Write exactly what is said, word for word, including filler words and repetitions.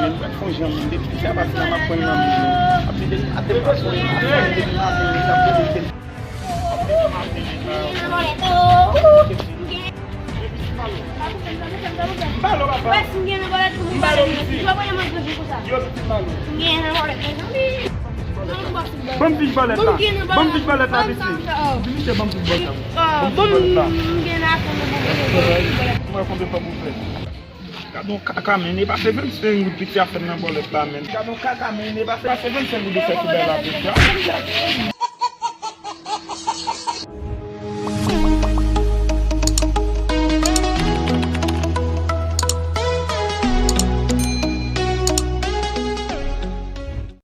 Men m pral fè yon jan menm, depi piti a pati la, m ap pran l nan men l. Ap vide l atè m, ap pran l, ap pran l depi maten, li t ap vide l. M ba l ou, papa. M ba l ou, piti. Yo, piti, m ba l ou. Ban m fich bòlèt la. Ban m fich bòlèt la, piti. Piti, ban m fich bòlèt la. Ban m fich bòlèt la. Mwen konbyen fwa pou fè? Gad yon kaka, men, e pa se vennsenk goud piti a fè nan bòlèt la, men. Gad yon kaka, men, e pa se, pa se vennsenk goud ou fè sou bèl la, piti a.